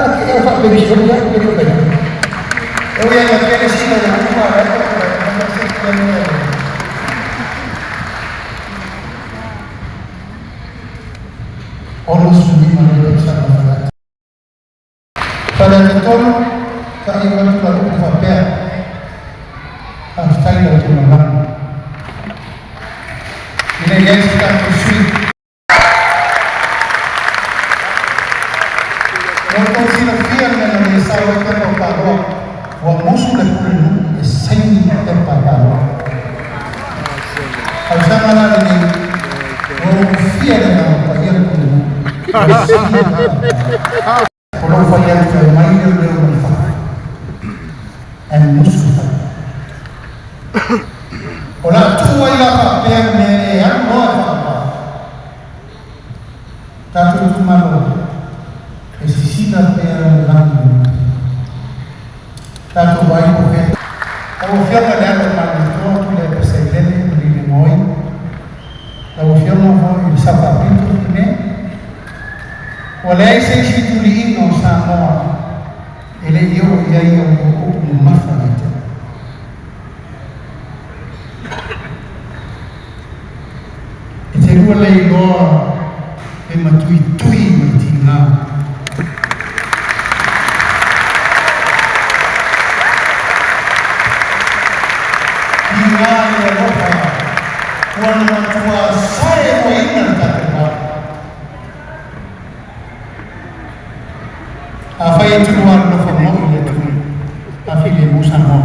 Te e faapenisione ai pe le mai. E ui ai a kele sila le uma la e ko se kele. Ono sui ma le sa ma fa. Fale te tolu ka i watu la upu faapea. Faafetai lau tulaga. Ina ia se tatou sui. Ua outou silafia le mea na le sao ai pepa o taloa. Ua musu le pulenuu e saini pepa taloa. Tausaga la lenei, ua ufia le Agaga Paia le pulenuu e saini pepa taloa. O lou fai atu e mai leoleo mai fafo ae musu fai. O le a tuu ai la faapea le mea e alu loa e faapaa. Tatou itumalo, e sisila pea le lagi o le tatou vaai po o fea. Lau Afioga i le Alo o Malietoa Tuilaepa Sailele Malielegaoi, lau Afioga foi i le Sao Faapito Fiame, ua leai se isi tuliina o Samoa e le i oo i ai au upu mamafa ia te au. E te lua le iloa le matuitui ma le tiga. Tiga i le alofa ua na matua saeluaina le tatou va. Afai e te lua alofa moi i le atunuu, a filemu Samoa.